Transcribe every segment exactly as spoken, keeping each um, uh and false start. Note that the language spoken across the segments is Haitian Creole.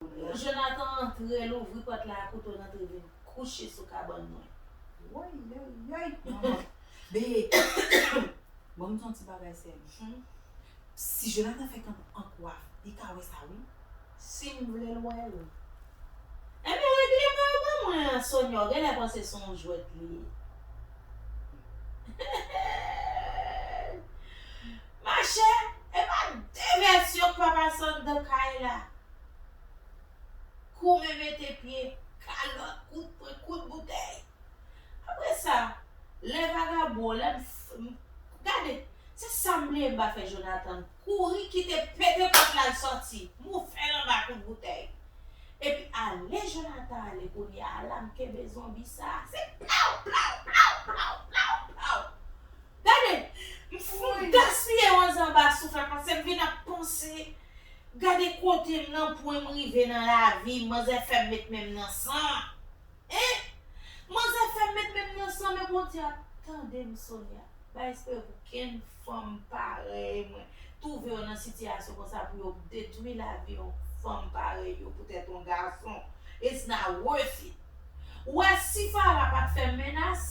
Jonathan antre, l ouvri pòt la, kote l antre vin kouche sou kabann mwen. Woy, yoy, yoy, manman. Be, bon, m di yon ti bagay, sè m. Si Jonathan fèk an, an kwaf, li ka wè sa, wi. Si m vle l wè l. Enben, regleman yo ban mwen an, Sonia, w genlè panse se yon jwèt li ye. Machè, e pa de vèsyon k pa pase anndan kay la. Koumen mete pye, kalòt, kout pwen, kout boutèy. Apre sa, lè vagabon, lè m f- m- gade, se sa m bliye m pa fè Jonathan. Kouri kite pete pòt la l sòti, moufè l anba kout boutèy. Epi ale Jonathan ale kounye a la m kenbe zonbi sa. Se plaw, plaw, plaw, plaw, plaw, plaw. Gade, m f- m gaspiye anzanba souf la paske m vin ap panse. Gade kote m nan pwen m rive nan lavi, manzè fè m met men m nan san. Hein? Manzè fè m met men m nan san, men Bondye ap tande m, Sonia. M pa espere pou kenn fanm parèy mwen twouve yo nan sitiyasyon konsa pou yo detwi lavi yon fanm parèy yo poutèt yon gason. It's not worth it. Ou wè si Farah pa t fè m menas,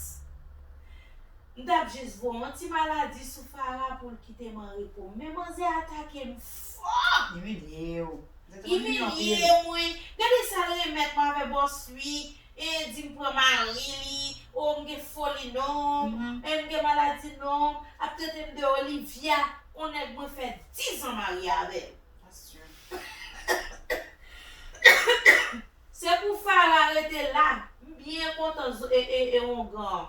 m t ap jis voye yon ti maladi sou Farah pou l kite m an repo. Men manzè atake m fò! Imilye w. Imilye mwen. Gade sa l remèt mwen avè bòs li. E di m pran mari li. O m gen foli non. E m gen maladi non. Ap trete m de Olivia. Yon nèg mwen fè diz an marye avè l. Se pou Farah rete la. M byen kontan zo- e, e, e ongan an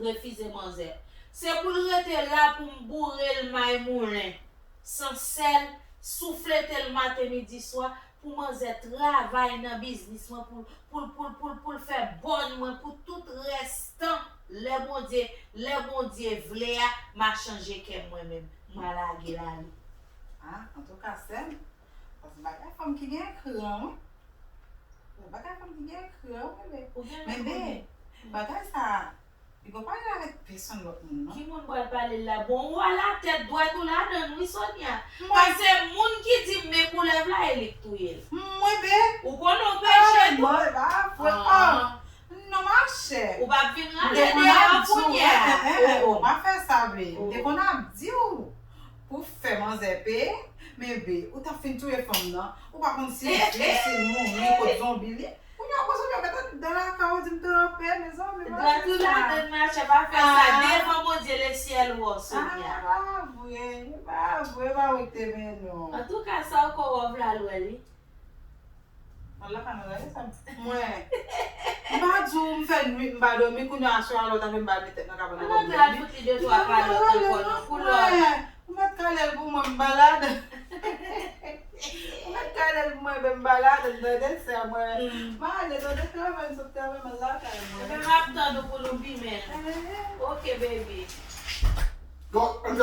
refize manzè. Se pou l rete la pou m boure l may moulen, san sèl, souflete l maten, midi, swa, pou manzè travay nan biznis mwen, pou, pou, pou, pou, pou l fè bòn mwen, pou tout rès tan, lè Bondye, lè Bondye vle a, m a chanje kè mwen menm, m a lage l ale. Ah, antouka, sè m, paske bagay fanm ki gen kran, wi. Bagay fanm ki gen kran, wi, bebe. Men, be, bagay sa a, li poko pale avèk pèsonn lòt moun, non. Ki moun pral pale l la? Bon, ou a la tèt dwèt ou ladann, wi, Sonia. Paske moun ki di m men koulèv la, e li k touye l. Mwen, be. Ou konnen w peche tou. Mwen, ba, vre. Ah. Non, machè. Ou p ap vin rale deyò kounye a. Ou pa fè sa vre. M te konn ap di w pou fè manzè peye, men, be, ou t ap fin touye fanm nan. Ou pa konn si l viv, si l mouri, kot zonbi li. Kounye a, pase w gentan anndan lakay ou di m tranpe, mezanmi, pa fè sa. Dwèt ou ladann, machè, pa fè sa. Ah. Devan Bondye lesyèl ou, Sonia. Ah, pa vre, pa vre, pa mwen ki te mennen w. Antouka, sa ankò w vle al wè li? Mwen lakay mwen, gade sa. Mwen. M pa di w, m fè nwit, m pa dòmi, kounye a, sou alò, ta fè m ba li tèt nan kabann nan. Ann antre al fout li de twa kalòt ankò nan koulòt. Mwen. Ou mèt kale l pou mwen, m pa ladann. Ou mèt kale l pou mwen, men m pa ladann, tande, sè mwen. M ale, tande, travay, m sot travay, m al lakay mwen. Ebyen, m ap tann ou pou nou pimen l. Eh. Ok, baby. Bon, ann fè